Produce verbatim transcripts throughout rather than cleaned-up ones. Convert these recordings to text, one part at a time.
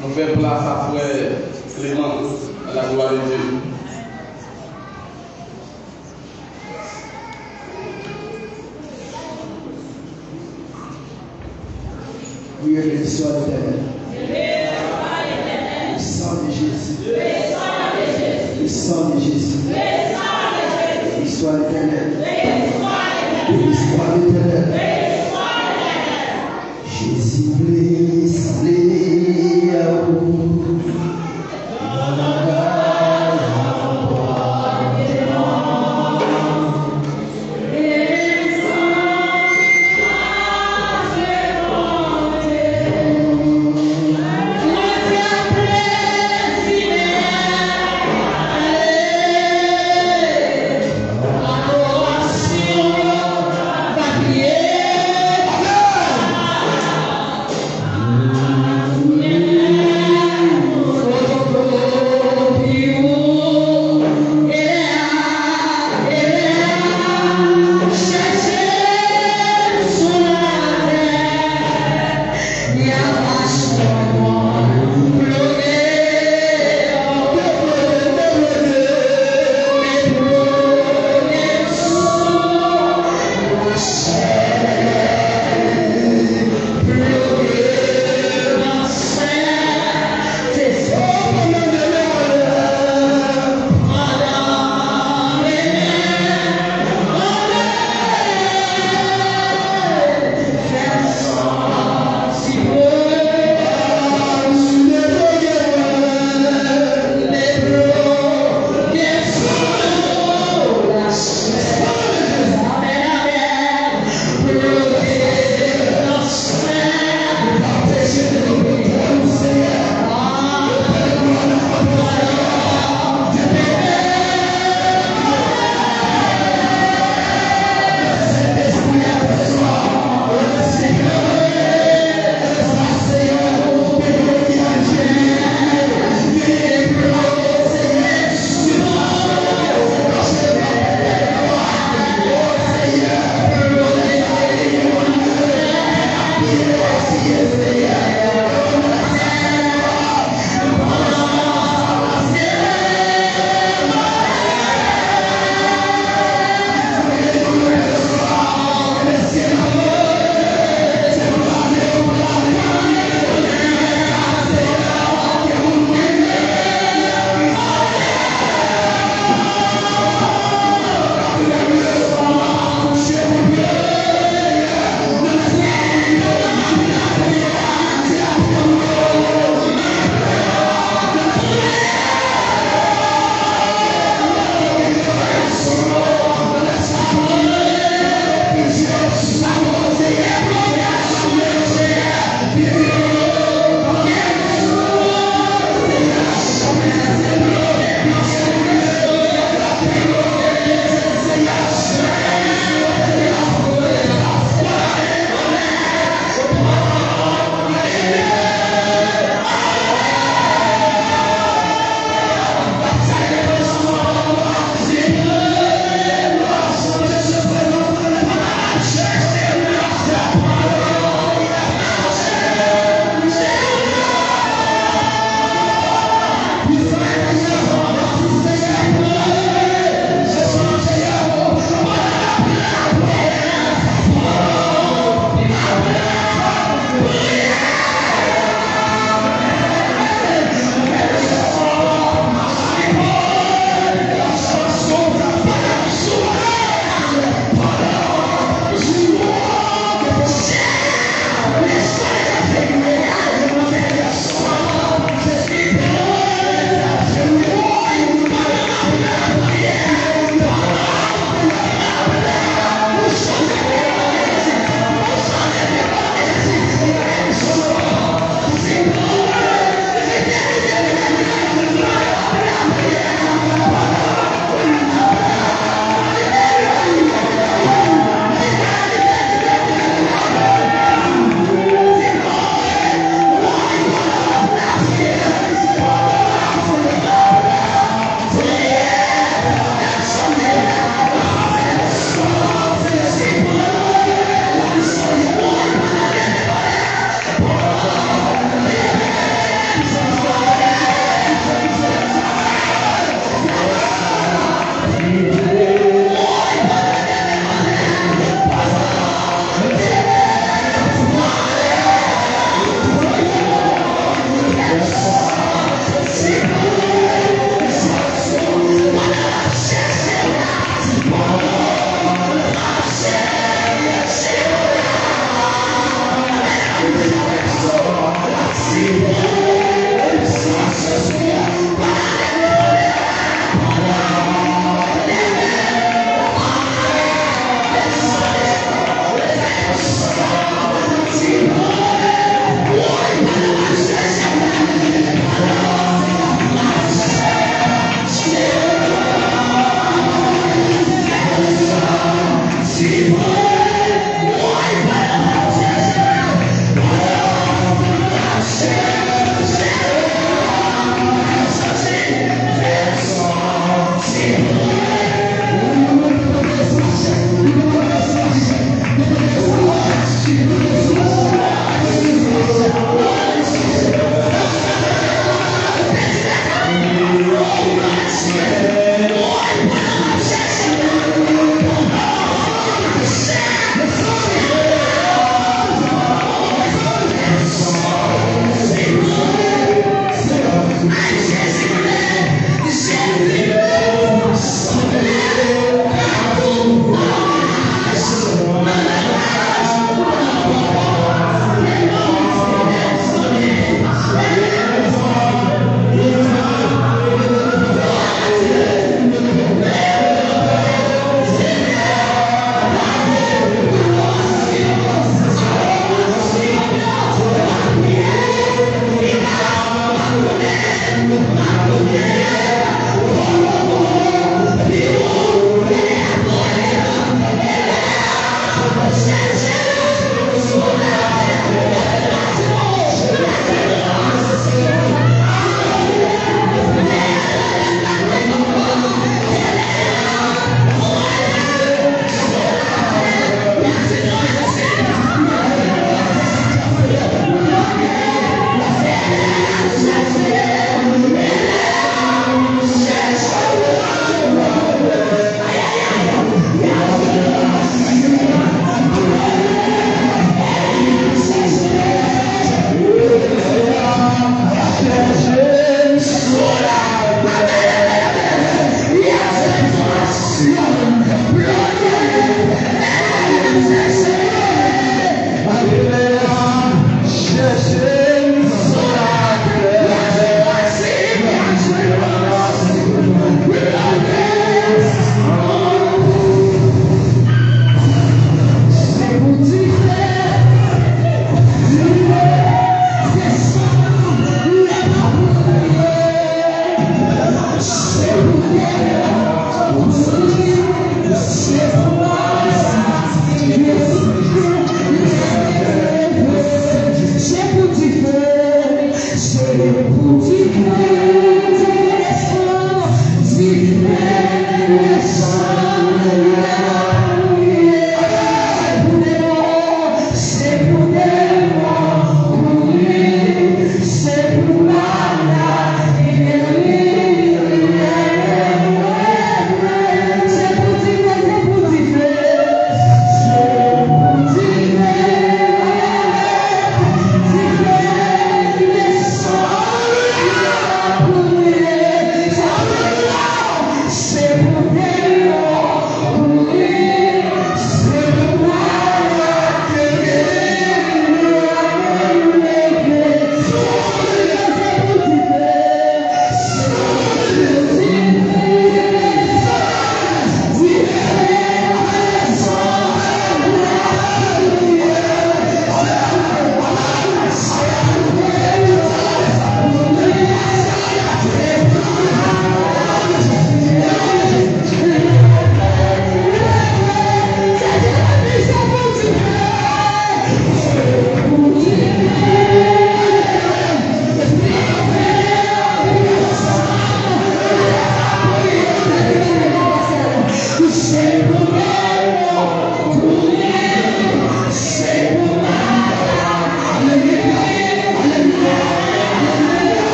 Nou fè plas a frè Clément, à la gloire de Dieu. Priez le Christ soit l'Éternel. Le sang de Jésus. Le sang de Jésus. Béni soit l'Éternel. Béni soit l'Éternel. Jezi vle sanble a ou.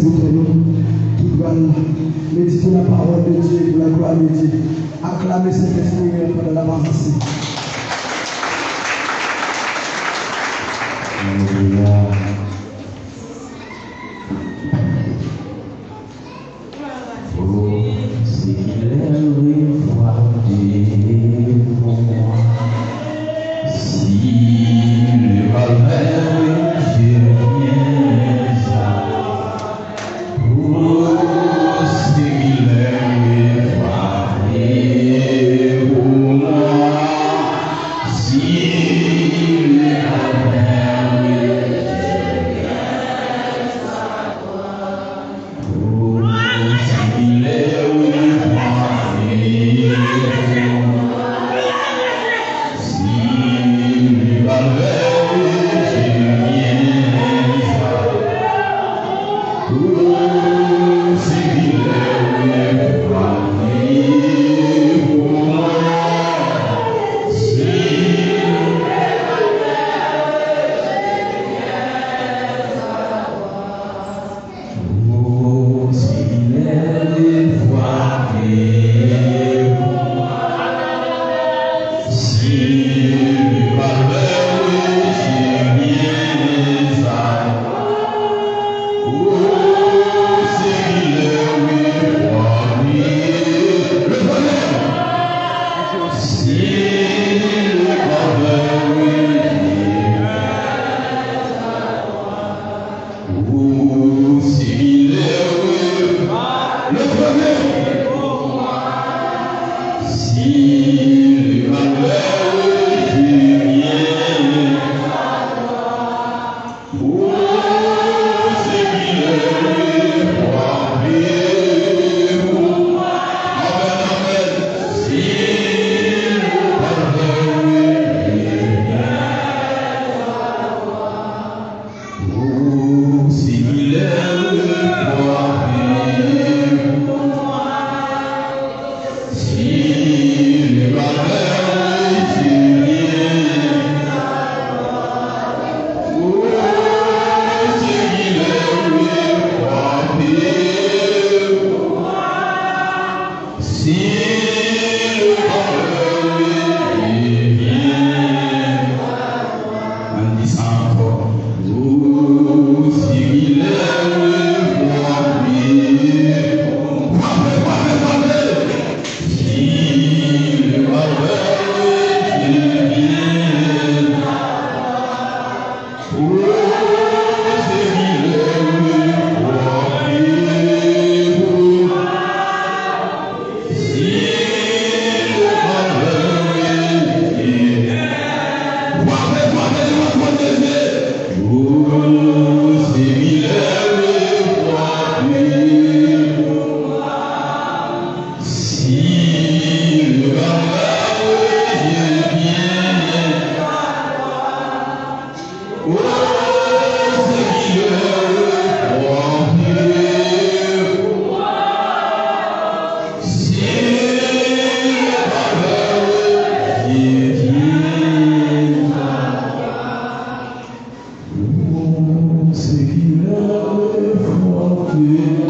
Seyè nou ki pral medite la pawòl de Dye pou la glwa de Dye. Aklame Sentespri a pandan l ap avanse. Alelouya. Oh, se kilè refwa de pou mwen. Si le calvaire je viens à Oh, se kilè refwa de pou mwen. Si le calvaire je viens à Oh, se kilè refwa de pou mwen. Si le calvaire je viens à Ann di sa ankò.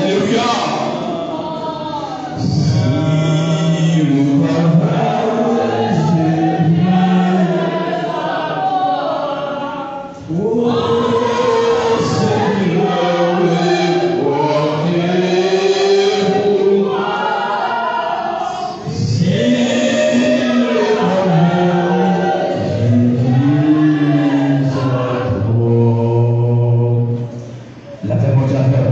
Alelouya. Lapè Bondye avè w.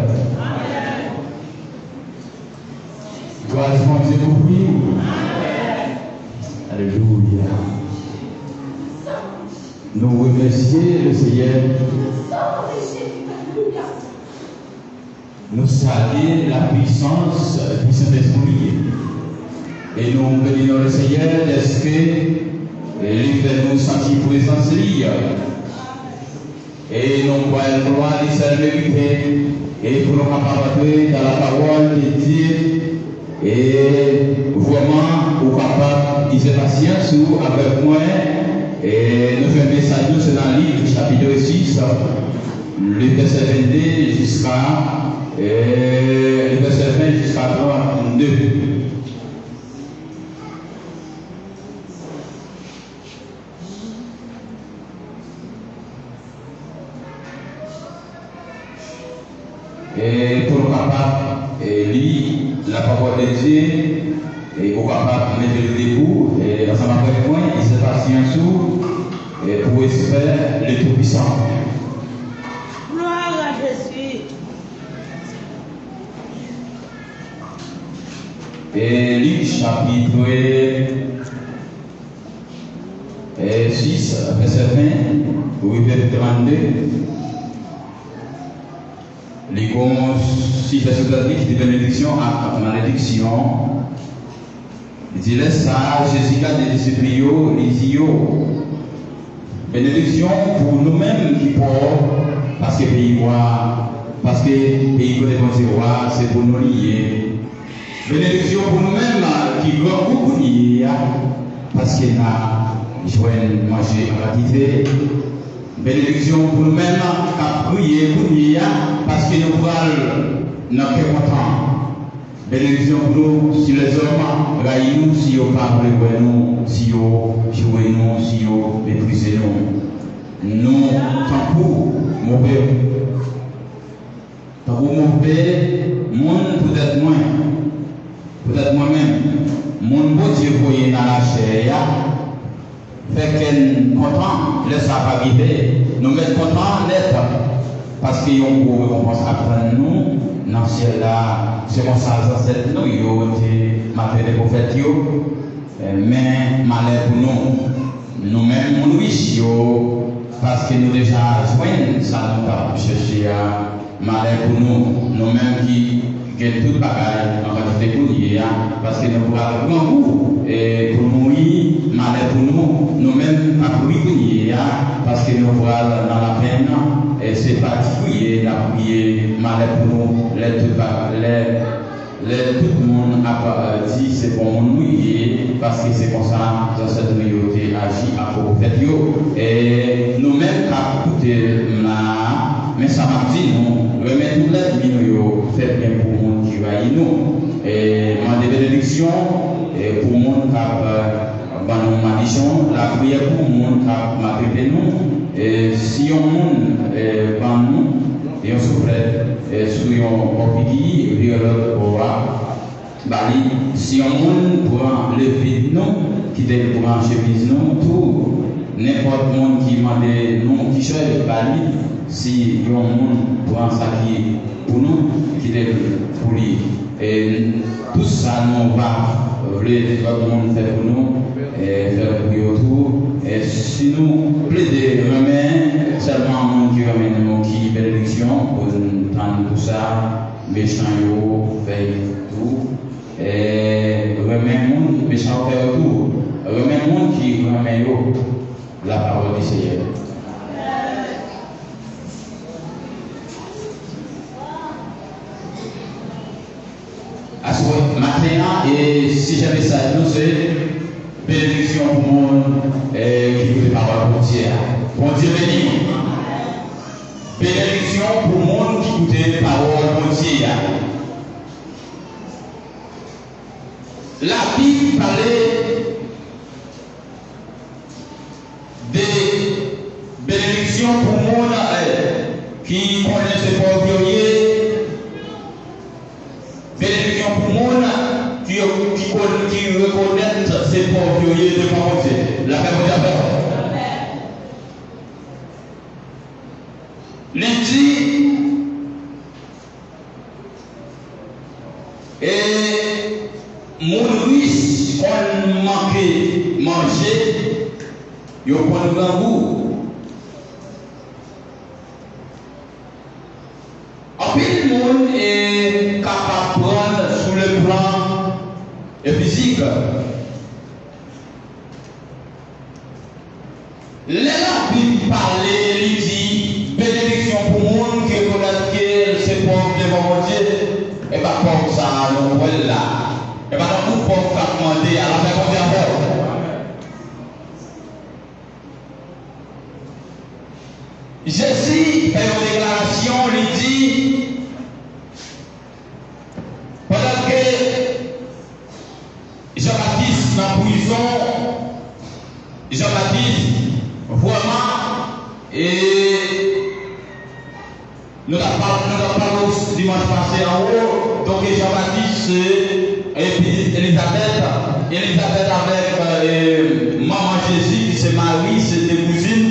Gras Bondye kouvri w. Alelouya. Nou remèsye Lesenyè. Nou salye lapwisans di Sentespri. E nou beni non Lesenyè dèske li fè nou santi prezans li. E nou kwè glwa li sèl merite. E pou nou kapab antre dans la parole de Dieu. E vrèman, ou kapab ize pasyans ou avèk mwen. E nou fè mesaj nou se nan Liv chapit sis, le vèsè vennde jiska, e, E pou nou kapab, e, li lapawòl de Dye, e ou kapab mete l debou, e ansanm avèk mwen, Izapasyans ou, e pou respè le Toupisan. Gloire à Jésus. E Lik chapit, e, sis, vèsè ven rive trannde. Li gon sis vèsè trannde ki di benediksyon ak malediksyon. Li di, lè sa a, Jezi gade disip li yo, li di yo, benediksyon pou nou menm ki pòv, paske peyi wa, paske peyi kote Bondye wa, se pou nou li ye. Benediksyon pou nou menm ki grangou kounye a, paske n a jwenn manje an kantite. Benediksyon pou nou menm k ap kriye kounye a, paske nou pral nan kè kontan. Benediksyon pou nou si lèzòm rayi nou, si yo pa vle wè nou, si yo joure nou, si yo meprize nou. Nou tankou move, tankou move moun poutèt mwen, poutèt mwen menm, moun Bondye voye nan lachè a, fè kè n kontan lè sa va rive. Nou mèt kontan nèt, paske yon gwo rekonpans ap tann nou nan syèl la. Se konsa zansèt nou yo te maltrete pwofèt yo. Men malè pou nou, nou menm moun rich yo, paske nou deja jwenn sa nou t ap chèche a. Malè pou nou, nou menm ki gen tout bagay an kantite kounye a, paske nou pral grangou, e, pou nou ri, malè pou nou, nou menm k ap ri kounye a, paske nou pral nan lapenn, e, se pa ti kriye n ap kriye, malè pou nou, lè tout ba-, lè, lè tout moun ap, e, di se bon moun nou ye, paske se konsa zansèt nou yo te aji ak pwofèt yo. E nou menm k ap koute m la a, men sa m ap di nou, renmen tout lènmi nou yo, fè byen pou moun ki rayi nou. E mande benediksyon, e pou moun k ap, e, ban nou madichon, lapriyè pou moun k ap maltrete nou. E si yon moun, e, ban nou yon souflèt, e, sou yon bò figi, vire lòt bò a, ba li. Si yon moun pran levit nou, kite l pran chemiz nou tou. Nenpòt moun ki mande nou kichòy, ba li. Si yon moun pran sa ki pou nou, kite l pou li. E tout sa nou va vle lòt moun fè pou nou, e fè l pou yo tou. E si nou plede renmen sèlman moun ki renmen nou, ki benediksyon pou n tann pou sa. Mechan yo fè yo tou. E renmen moun, mechan yo fè yo tou. Renmen moun ki renmen yo. La parole du Seigneur. Aswè maten an, e sijè mesaj nou se benediksyon pou moun, e, ki koute pawòl Bondye a. Bondye beni nou. Benediksyon pou moun ki koute pawòl Bondye a. Labib pale de benediksyon pou moun, e, ki konnen se pòv yo ye. Benediksyon pou moun ki, ki kon-, ki rekonèt se pòv yo ye devan Bondye. Lapè Bondye avè w. Li di, e moun rich konn manke manje, yo konn grangou. Anpil moun, e, kapab pran sou le plan, e, fizik. Lè Labib pale, li di, benediksyon pou moun ki rekonèt ke l se pòv devan Bondye, e pa pòv sa a nou wè l la. E pa tankou pòv k ap mande a, lapè Bondye avè w. Jezi fè yon deklarasyon, li di, pandan ke Jan Batis, vrèman, e nou t ap pale, nou t ap pale dimanch pase anwo, donk e Jan Batis se e pitit Elizabèt, Elizabèt avèk e manman Jezi ki se Mari, se de kouzin.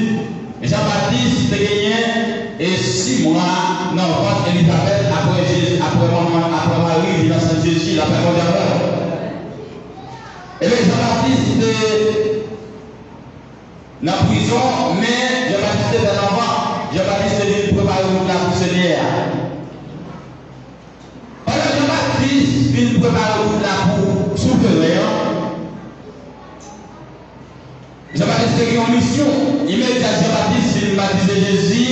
Jan Batis te genyen e sis mwa nan vant Elizabèt apre Jezi, apre manman, apre Mari vin ansent Jezi, lapè Bondye avè w. Ebyen, Jan Batis te nan prizon, men Jan Batis te fè l anvan. Jan Batis te vin prepare wout la pou Senyè a. Pandan Jan Batis vin prepare wout la pou souveren an, Jan Batis te gen yon misyon. Imedyat Jan Batis fin batize Jezi,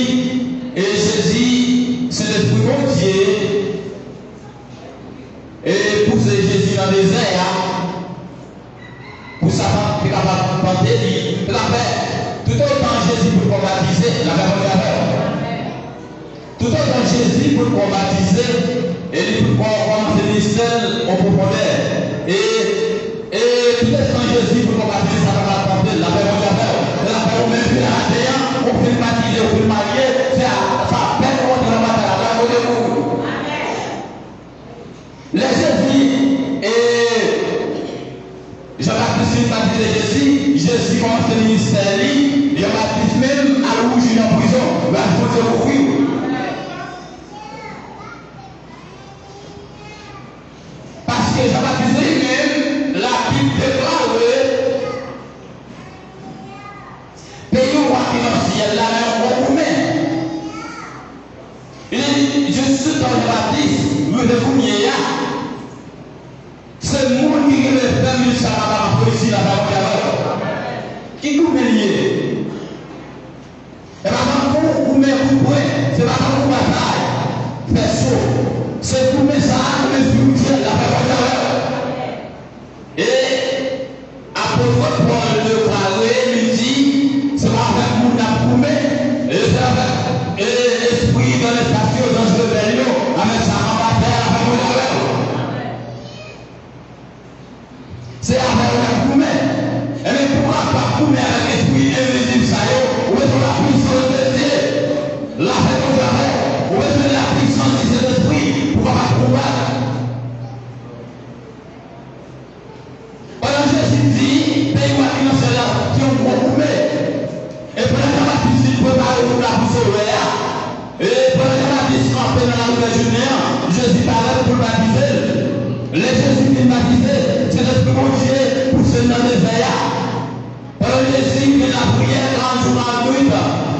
e Jezi, Sentespri Bondye, e pouse Jezi nan dezè a, pou Satan te kapab tante li. Lapè, toutotan Jezi poko batize, lapè Bondye avè w. Toutotan Jezi poko batize, e li poko kòmanse ministè l o pwofondè. E, e toutotan Jezi poko batize, Satan pa tante l, lapè Bondye avè w. Lapè ou menm ki la maten an, ou fin batize, ou fin marye, se a, sa apèn ou antre nan batay la, la kote pou ou. Lè Jezi, e, Jan Batis fin batize Jezi, Jezi kòmanse ministè li, Jan Batis menm al wouji nan prizon, grâce Bondye kouvri w. Paske Jan Batis li menm, Labib deklare, peyi wa ki nan syèl la nan yon gwo goumen. Li di, jis sitan Jan Batis rive kounye a, se moun ki rive fè m jis sa pa kapab reyisi la pa konn avè l. Ki goumen li ye? E pa tankou goumen kout pwen, se pa tankou batay, fè so. Se goumen sa a, goumen espirityèl, la fè konn avè l. E apot Pòl deklare, li di, se pa avèk moun n ap goumen, e se avèk, e, espri nan lespas yo, zanj rebèl yo, avèk sa k anba tè a, avèk mwen avè w. Se avè w n ap goumen. Ebyen, pou w kapab goumen avèk espri envizib sa yo, ou bezwen lapwisans de Dye. Lapè Bondye avè w. Ou bezwen lapwisans di Sentespri pou w kapab konbat. Pandan Jezi di, peyi wa ki nan syèl la, se yon gwo goumen. E pandan Jan Batis fin prepare wout la pou Sovè a, e pandan Jan Batis kanpe nan larivyè Jouden an, Jezi parèt pou l batize l. Lè Jezi fin batize, Sentespri Bondye pouse l nan dezè a. Pandan Jezi gen lapriyè karant jou, karant nwit,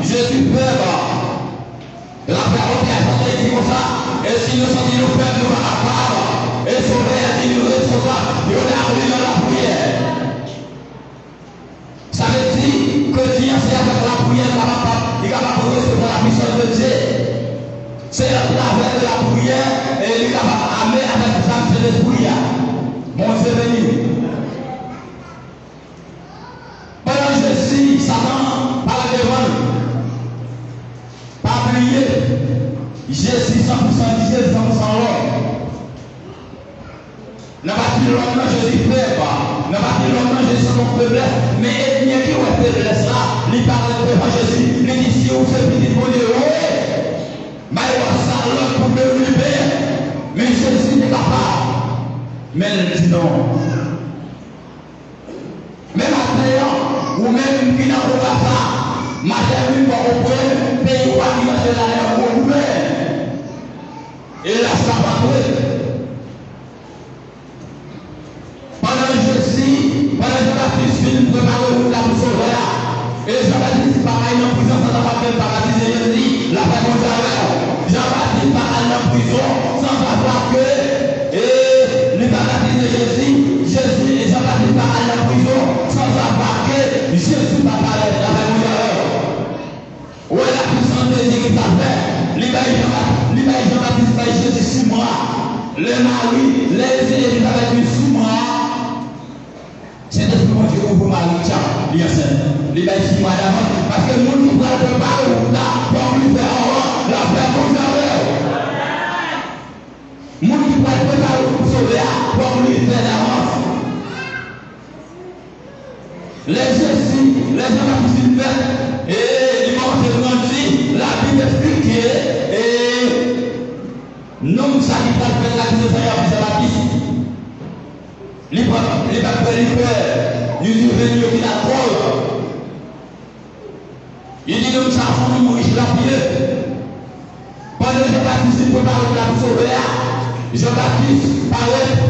Jezi fèb. Lapè Bondye a chante di konsa, e si nou santi nou fèb, nou pa kapab, e Sovè a di nou ret konsa, yo lave li nan lapriyè. Sa vle di, kretyen an se avèk lapriyè li kapab, li kapab resevwa lapwisans de Dye. Se atravè de lapriyè, e li kapab ame avèk zam Sentespri a. Bondye beni w. Pandan Jezi, Satan parèt devan l. Pa bliye, Jezi san pou san Dye, san pou san lòm. Nan pati lòm nan, Jezi fèb. Nan pati lòm nan, Jezi santi yon feblès. Men ènmi an ki wè feblès la, li parèt devan Jezi. Li di, si ou se pitit Bondye, woye bay wòch sa lòd pou l devni pen. Men Jezi te kapab. Men l di non. Men maten an, ou menm ki nan konba sa, maten an, vin fè w konprann, peyi w a ki nan syèl la, nan yon gwo goumen. E lach la pa pre. Pandan Jezi, pandan Jan Batis fin prepare wout la pou Sovè a, e Jan Batis pa al nan prizon san sa pa fè l pa batize Jezi, lapè Bondye avè w. Jan Batis pa al nan prizon san sa pa ke, e, li pa batize Jezi, Jezi, e Jan Batis pa al nan prizon san sa pa ke Jezi pa parèt, lapè Bondye avè w. Ou wè lapwisans de Dye ki sa fè? Li bay Jan Bat-, li bay Jan Batis bay Jezi sis mwa. Lè Mari, lè Elizabèt gen sis mwa, Sentespri Bondye ouvri Mari, tchak, li ansent. Li bay sis mwa davans. Paske moun ki pral prepare wout la, fòk li fè anvan, lapè Bondye avè w. Moun ki pral prepare wout pou Sovè a, fòk li fè davans. Lè Jezi Lè Jan Batis vin fèt, e, li kòmanse grandi, Labib esplike, e, nonm sa ki pral fèt la ki se Jan Batis, Jan Batis. Li pa, li pa kwè li pè, li di ven yo ki lakòz. Li di nonm sa se yon nonm rich l ap ye. Pandan Jan Batis vin prepare wout la pou Sovè a, Jan Batis parèt.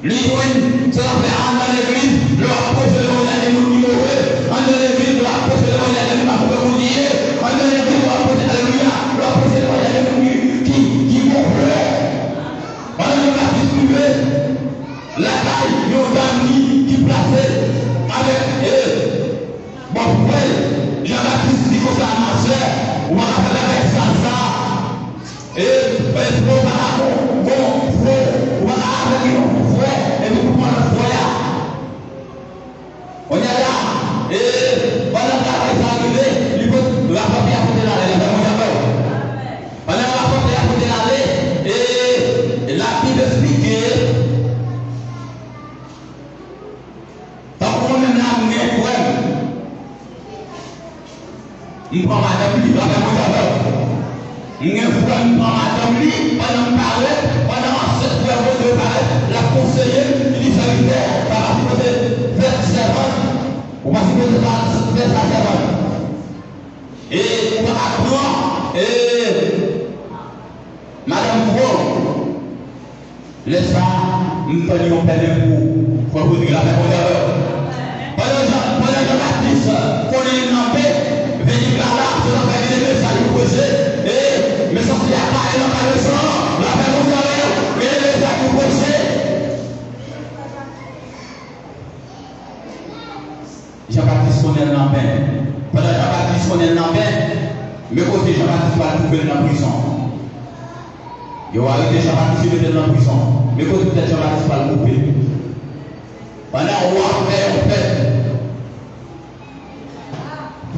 Li jwenn se zafè anndan legliz, lè w ap preche levanjil a gen moun ki move, anndan legliz, lè w ap preche levanjil a gen moun pa konprann moun ki ye, anndan legliz, lè w ap preche, alelouya, lè w ap preche levanjil a gen moun ki, ki, ki gonfle. Pandan Jan Batis rive lakay yon dam ki, ki plase avèk, e, bòfrè l, Jan Batis di konsa, ma sè, ou pa ka fè bagay sal sa. E, e, fò w pa ka gon, gon, fò, ou pa ka avèk yon frè, epi pou pran lòt frè a. Kounye a la, e, pandan travay sa a rive, li pot, rapòtè a pote l ale, lapè Bondye avè w. Pandan rapòtè a pote l ale, e, Labib esplike, tankou mwen menm la, m gen frè m. M pran madanm li, lapè Bondye avè w. M gen frè m, m pran madanm li, pandan m parèt, pandan ansent frè Bondye parèt, l ap konseye m, li di sèvitè, sa pa sipoze fèt sèvant, ou pa sipoze fè sa sèvant. E ou pa ka pran, e, madanm frè w. Lè sa a, m tann yon pèlen pou frè Rodrig, lapè Bondye avè w. Pandan Jan, pandan Jan Batis konnen li nan pen, Venika la, se nan fè gen de mesaj pou preche, e mesaj li a pa e nan kaleson, lapè Bondye avè w, gen de mesaj pou preche. Jan Batis konnen l nan pen. Pandan Jan Batis konnen l nan pen, men kote Jan Batis pral twouve l nan prizon. Yo arete Jan Batis, yo mete l nan prizon. Men kote tèt Jan Batis pral koupe. Pandan w ap fè yon fèt,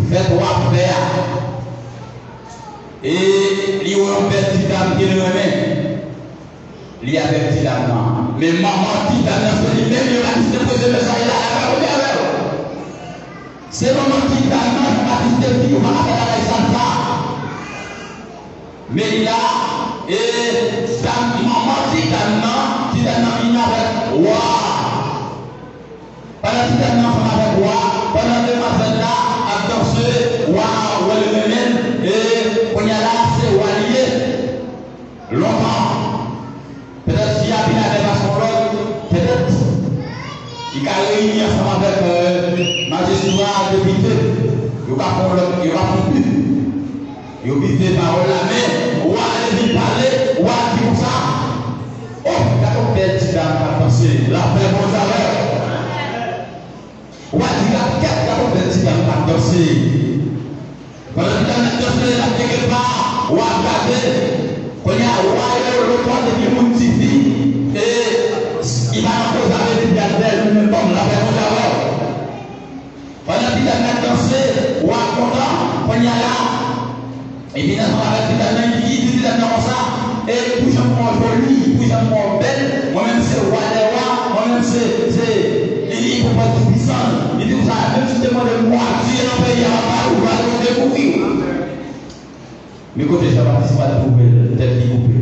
fèt w ap fè a, e li wè yon bèl ti dam ke li renmen. Li avèk ti dam nan. Men manman ti dam nan, se li menm Jan Batis te poze mesaj la, la pa kote avè l. Se manman ti dam nan, Jan Batis te di, ou pa ka fè bagay sal sa. Men li la, e dam, manman ti dam nan, ti dam nan vin avèk wa. Pandan ti dam nan ansanm avèk wa, pandan demwazèl la ap danse, wa a wè l renmen l, e kounye a la, se wa li ye. Lontan, petèt si Abinadè pa se yon lòt, petèt li ka reyini ansanm avèk, e, majistra, depite, yo ka fè yon lòt, yo ka fè yon bif. Yo bite pawòl la, men wa a leve l pale, wa a di konsa, o, gade yon bèl ti dam k ap danse, lapè Bondye avè w. Wa a di, gade, gade yon bèl ti dam k ap danse. Pandan ti dam nan ap danse, l ap gen kèk pa, wa a gade. Kounye a, wa a yo, lòt bò, depi moun tifi, e, li pa nan koze avè ti dam, bèl, li menm, lapè Bondye avè w. Pandan ti dam nan ap danse, wa a kontan, kounye a la, li vin ansanm avèk ti dam nan, li di ti dam nan konsa, e pou jan m wè w joli, pou jan m wè w bèl, mwen menm se wa dè wa, mwen menm se, se, li, li ipopòt toupisan, li di konsa, menm si w te mande m wa ki nan peyi a, m ap ba ou, w al dekouvri w. Men kote Jan Batis pral twouve l, tèt li koupe.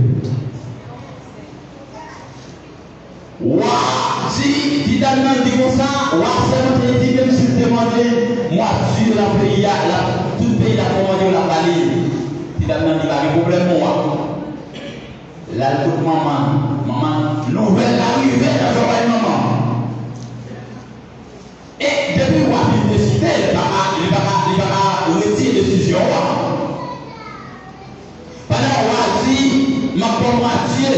Wa a di, ti dam nan di konsa, wa a sèmante, li di, menm si l te mande mwatye nan peyi a, l ap, tout peyi l ap kòmande yo, l ap ba li. Ti dam nan di, pa gen pwoblèm, wa. L al kot manman l. Manman l, nouvèl la rive nan zòrèy manman l. E depi wa fin deside, li pa ka, li pa ka, li pa ka retire desizyon wa. Pandan wa di, m ap ba w mwatye,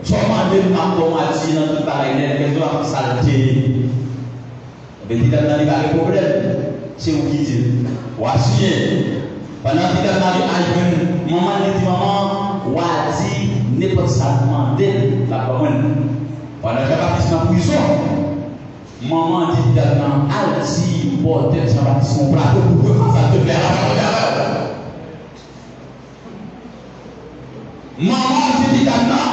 sa w mande m, m ap ba w mwatye nan tout bagay nèt, kèlkeswa sa l te ye. Ebyen, ti dam nan di, pa gen pwoblèm, se ou ki di l. Wa siyen. Pandan ti dam nan li al jwenn manman l, li di, manman, wa di nenpòt sa m mande l, l ap ban mwen l. Pandan Jan Batis nan prizon, manman an di ti dam nan, al di m ba w tèt Jan Batis sou yon plato pou w pran sa l te fè a, la pa konn avè w. Manman an di ti dam nan,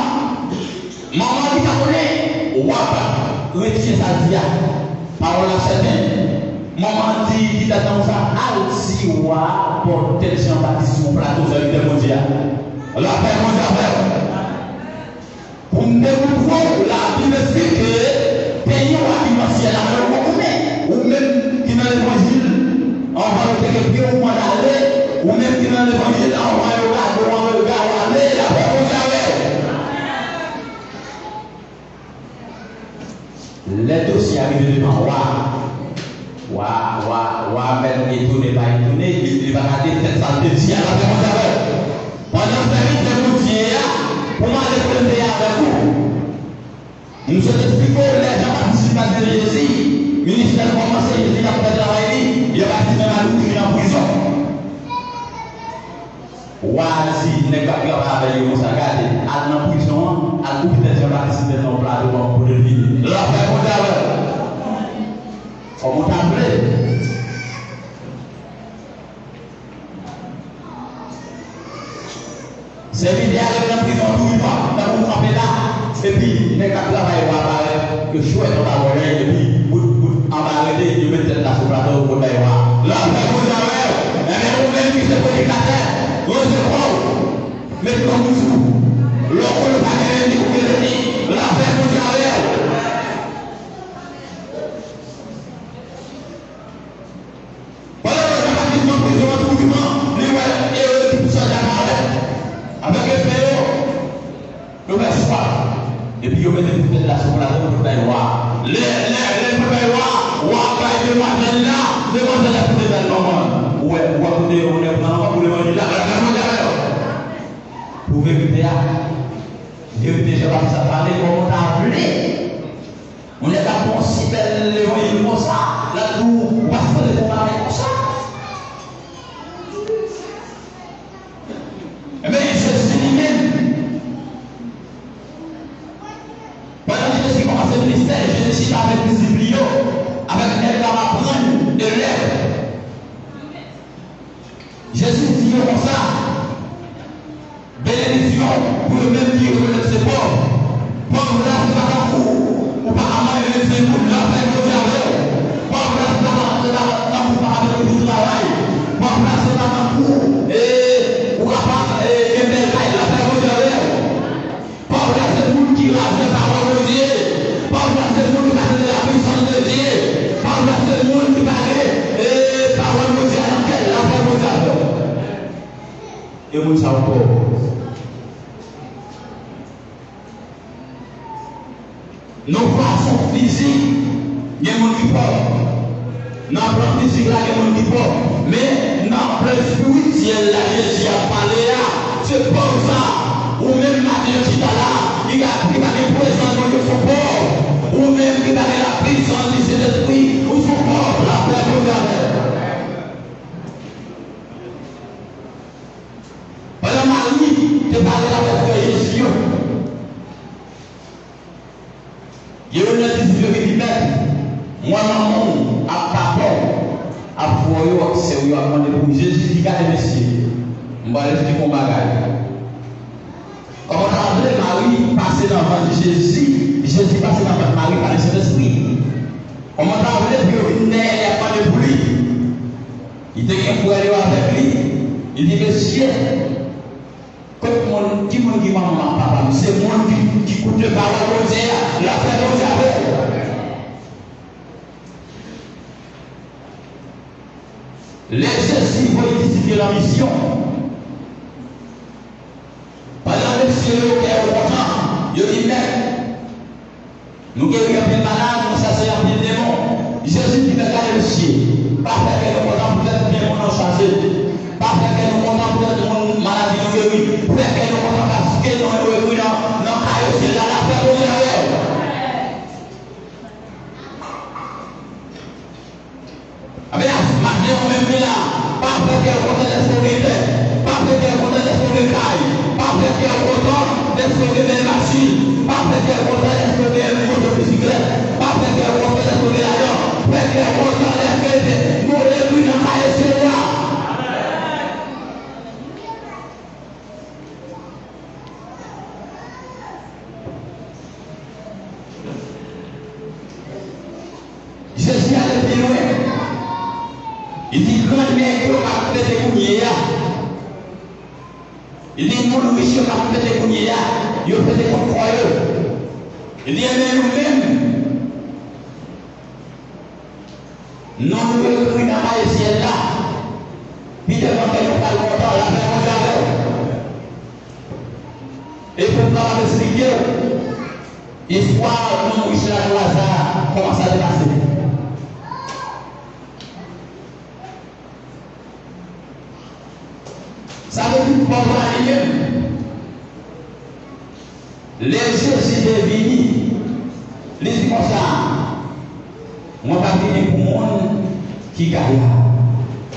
manman an di pa konnen, wa pa retire sa l di a. Pawòl la sèten. Manman an di, di tèt lan konsa, al di wa a ba w tèt Jan Batis sou yon plato, sèvitè Bondye a. Lapè Bondye avè w. Pou m dekouvri w, Labib esplike, te yon wa ki nan syèl la, men ou konnen, ou menm ki nan levanjil, anvan yo teke pye w, ou mande ale, ou menm ki nan levanjil, anvan yo gade w an rega, w ale, lapè Bondye avè w. Lè dosye a rive devan wa, wa, wa, wa mèt etone pa etone, li, li pa gade tèt sa l te di a, lapè Bondye avè w. Pandan sèvitè Bondye a, pou m ale prezante avèk ou. M sot esplike w, lè Jan Batis vin bat Jezi, ministè l kòmanse, Jezi t ap fè travay li, Jan Batis menm al mouri nan prizon. Wa a di nèg k ap travay avè l yo konsa, gade, al nan prizon an, al koupe tèt Jan Batis nan yon plato ban m pote l vini. Lapè Bondye avè w. Kòman w ta vle? Sèvitè a rive nan prizon tou vivan, tankou m kanpe la, epi nèg k ap travay wa parèt, yo chwèt anba gòj li, epi bout, bout anba rete, yo met tèt la sou plato, yo pote bay wa. Lapè Bondye avè w. Enben, ou menm ki se predikatè, ranse kò w, met kò w sou. Lè w konnen w pa gen lènmi, ou gen lènmi. Lapè Bondye avè w. Pandan Jan Batis nan prizon an tou vivan, li wè, e, ekip sòlda parèt avèk epe yo. Yo fè swat. Epi yo mete pou tèt la sou plato pou bay wa. Lè, lè, lè pou bay wa, wa bay demwazèl la, demwazèl la pote bay manman l. Ou wè, ou wè kote yo konnen pran anvan pou levanjil la, la, la, la, la, la. Pou verite a, verite Jan Batis ap pale, kòman w ta vle? Yon nèg ap fè yon si bèl levanjil konsa, l ap di w, ou pa sipoze fè yon bagay konsa. Ebyen, Jezi li menm, pandan Jezi kòmanse ministè, Jezi chita avèk disip li yo, avèk nèg k ap aprann, elèv. Jezi di yo konsa, benediksyon pou yo menm ki rekonèt se pòv. Pòv la, se pa tankou ou pa ka manyen vennsenk goud, lapè Bondye avè w. Pòv la, se pa tankou, se pa tankou ou pa ka mete pou travay. Pòv la, se pa tankou, e, ou ka pa, e, gen bèl kay, lapè Bondye avè w. Pòv la se moun ki raje pawòl Bondye. Pòv la se moun ki pa tande la puissance de Dieu. Pòv la se moun ki pa gen, e, pawòl Bondye a nan kè l, lapè Bondye avè w. E moun sa yo pòv. Nan fason fizik, gen moun ki pòv. Nan plan fizik la, gen moun ki pòv. Men, nan plan espirityèl la, Jezi ap pale a, se pòv sa. Ou menm maten an chita la, ki ka, ki pa gen prezans Bondye, ou se yon pòv. Ou menm ki pa gen la puissance du Saint-Esprit, ou se yon pòv, lapè Bondye avè w. Pandan Mari te pale avèk frè Jezi yo, gen youn nan disip yo ki di, Mèt, m wè manman w ak papa w ap fè w yo, ak sè w yo ap mande pou ou. Jezi di, Gade, mesye, m pral esplike w yon bagay. Kòman w ta vle Mari pase nan vant Jezi, Jezi pase nan vant Mari pa Lesentespri? Kòman w ta vle pou yo vin dèyè l, y ap mande pou li? Li te gen frè yo avèk li. Li di, Mesye, kot moun, ki moun ki manman m ak papa m? Se moun ki, ki koute pawòl Bondye a, lapè Bondye avè w. Lè Jezi voye disip yo nan misyon, pandan mesye yo kè yo kontan, yo di, Mèt, nou geri anpil malad, nou chase anpil demon. Jezi di, Mèt, gade mesye, pa fè kè nou kontan poutèt demon yo chase. Pa fè kè nou kontan poutèt moun maladi nou geri. Fè kè nou kontan paske non yo ekri nan, nan kaye syèl la, lapè Bondye avè w. Ebyen, maten an menm li la, pa fè kè w kontan dèske w gen tè, pa fè kè w kontan dèske w gen kay, pa fè kè w kontan dèske w gen bèl machin, pa fè kè w kontan dèske w gen moto bisiklèt, pa fè kè w kontan dèske w gen lajan, fè kè w kontan dèske nou ekri nan kaye syèl la. Jezi ale pi lwen. Li di, gran nèg yo k ap fete kounye a. Li di, moun rich yo k ap fete kounye a, yo fete kont kò yo. Li di, enben nou menm, non nou ekri nan kaye syèl la. Pi devan ke nou pral kontan, lapè Bondye avè w. E pou m kapab esplike w, istwa nonm rich la nou la sa a, kòman sa te pase. Sa vle di pòv la li menm. Lè Jezi te vini, li di konsa, mwen pa vini pou moun ki gaya.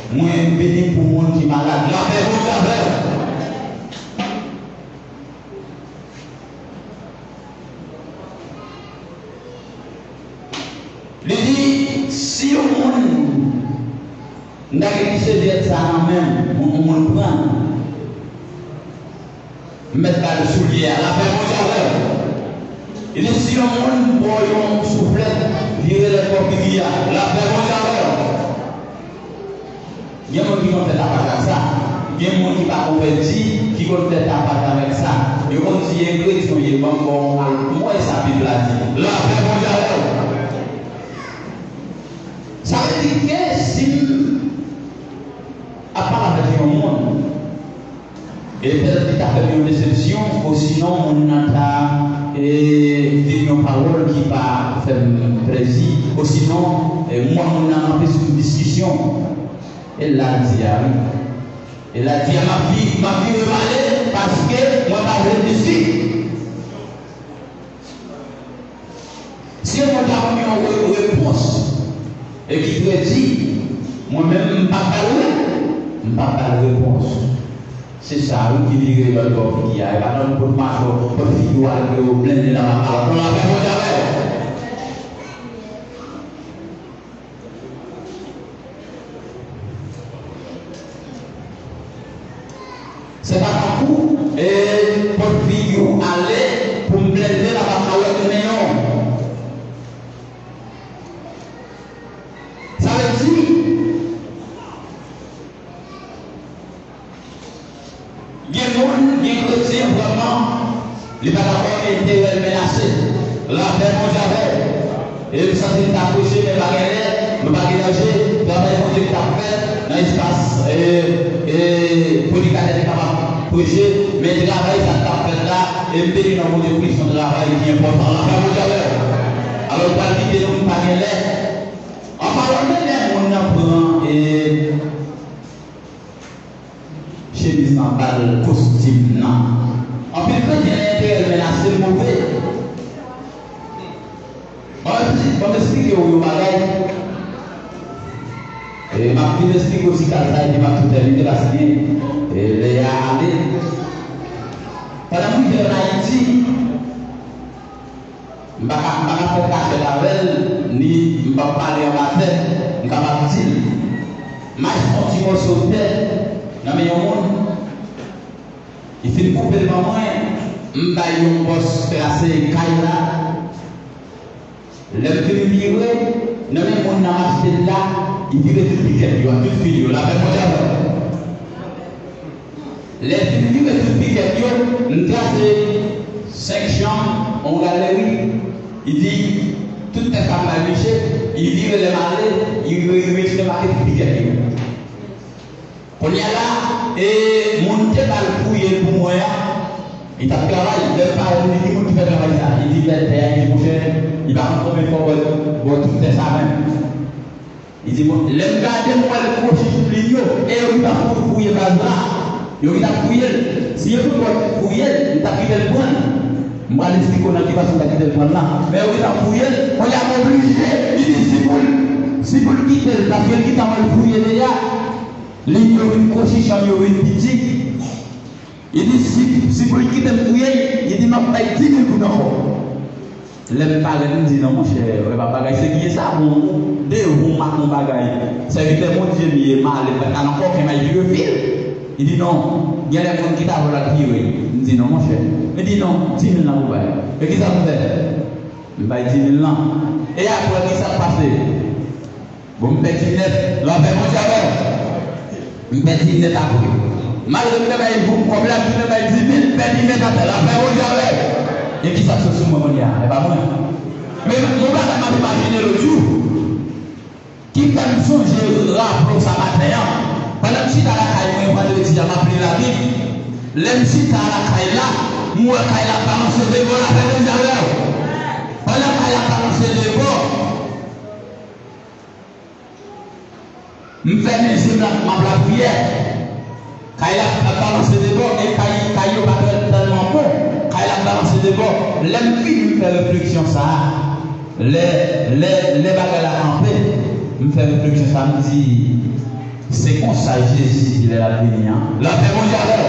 Mwen vini pou moun ki malad. Lapè Bondye avè w. Li di, si yon moun, m ta gen ti sèvyèt sa nan men m, yon moun pran, m mèt ba l soulye a, lapè Bondye avè w. Li di, si yon moun ba w yon souflèt, vire lòt bò figi a, lapè Bondye avè w. Gen moun ki konn fè tapat ak sa. Gen moun ki pa konvèti, ki konn fè tapat avèk sa. Yo konn di, e kretyen w ye, ban m ba w yon al-, m wè sa Bib la di. Lapè Bondye avè w. Sa vle di ke si m ap pale avèk yon moun, e petèt li ta fè m yon desepsyon, osinon moun nan ta, e, di m yon pawòl ki pa fè m plezi, osinon, e, m wè moun nan kanpe sou diskisyon. E la l di a, wi. E la l di a, m ap vi-, m ap vire m ale paske mwen pa vle diskite. Si yon moun ta ban m yon re-, repons, e ki trè di, mwen menm, m p ap ba l re-, m p ap ba l repons. Se sa, wi, ki vire lòt bò figi a. E pa nan pot machò, pot figi w al ke yo blende nan makalòt. Non, lapè Bondye avè w. Se pa tankou, e, pot figi w ale pou m blende nan makalòt men w. Sa vle di, gen moun, gen kretyen vrèman, li pa dakò ke enterè l menase. Lapè Bondye avè w. E m santi m t ap preche, men pa gen lè, men pa gen danje, travay Bondye ki t ap fèt nan espas, e, e, predikatè te kapab preche, men travay sa k t ap fèt la, e m beni non Bondye pou li, se yon travay ki enpòtan. Lapè Bondye avè w. Alò, m pral kite nou, m pa gen lè. An palan de lè moun nan pran, e, chemiz nan ba l kostim nan. Anpil kretyen enterè l menase l move. Ban m esplike, ban m esplike w yon bagay. E, m ap vin esplike w ti kal sa, epi m ap tou tèmine paske, e, lè a ale. Pandan m rive ann Ayiti, M pa ka, m pa ka fè kachèt avè l, ni m p ap pale anba tè, m kapab di l. M achte yon ti mòso tè nan men yon moun. Li fin koupe l ban mwen, m bay yon bòs trase kay la. Lè m fin vire, nan men moun nan m achte l la, li vire tout pikèt yo, tout fil yo, lapè Bondye avè w. Lè l fin vire tout pikèt yo, m trase senk chanm, yon galeri, li di, tout tè sa m bay misye, li vire lè m ale, li re-, li retire pake tout pikèt yo. Kounye a la, e moun te ba l fouye l pou mwen an, li t ap travay, lè l parèt, li di moun ki fè travay sa, li di lè tè a, li di monchè, li pa konn konbyen fwa w wè, wè tout tè sa menm. Li di, bon, lè m gade, m wè l kwochi tout liy yo, e yo ki t ap fou-, fouye baz la, yo ki t ap fouye l. Si yo tout wè fouye l, m t ap kite l pran l. M pral esplike w nan ki fason m t ap kite l pran l la. Men yo ki t ap fouye l, kounye a m oblije, li di, si pou l, si pou l kite l, paske l gentan wè l fouye deja, liy yo vin kwochi, chanm yo vin piti. Li di, si, si pou l kite m fouye l, li di, m ap bay di mil goud ankò. Lè m parèt, m di, non, monchè, wè pa bagay serye sa, bon, de ou m ak yon bagay. Sèvitè Bondye m ye, m ale, m pa t al ankò, fè m al vire fil. Li di, non, genlè moun ki t avè w la t vire. M di, non, monchè. Li di, non, di mil lan pou bay. E kisa m fè? M bay di mil lan. E apre, kisa k pase? Bon, m pèdi nèt, lapè Bondye avè w. M pèdi nèt apre. Malgre m te bay pou m kòb la, m te bay dis mil, m pèdi nèt atè, lapè Bondye avè w. E kisa k sot sou mwen kounye a? E pa mwen. Men yon bagay m ap imajine lòt jou, ki fè m sonje raple w sa maten an. Pandan m chita lakay mwen vandredi a, m ap li Labib. Lè m chita lakay la, m wè kay la balanse de bò, lapè Bondye avè w. Pandan kay la balanse de bò, m fèmen je m, m ap lapriyè. Kay la ap balanse de bò, e kay, kay yo pa tèl-, tèlman bon. Kay la ap balanse de bò. Lè m fini, m fè refleksyon sa a. Lè, lè, lè bagay la kanpe, m fè refleksyon sa a, m di, se konsa Jezi di lè l ap vini an. Lapè Bondye avè w.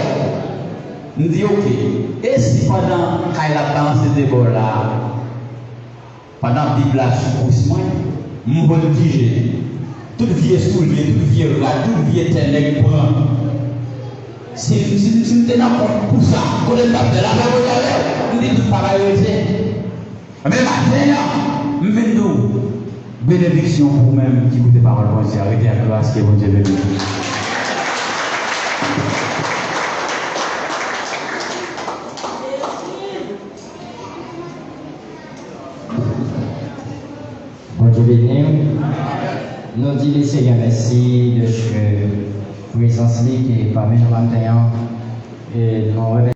M di, oke, e si pandan kay la ap balanse de bò la, pandan Bib la sou kwis mwen, m vòltije. Tout vye soulye, tout vye rad, tout vye tè nèg pran. Si, si, si m te nan kont pou sa, kote m t ap fè? Lapè Bondye avè w. M di tout bagay rete. Men maten an, m vin di w, benediksyon pou ou menm ki koute pawòl Bondye a. Rete ak nou paske Bondye beni w. Bondye beni w. Nou di Lesenyè mèsi de prezans li ki pami nou maten an. E nou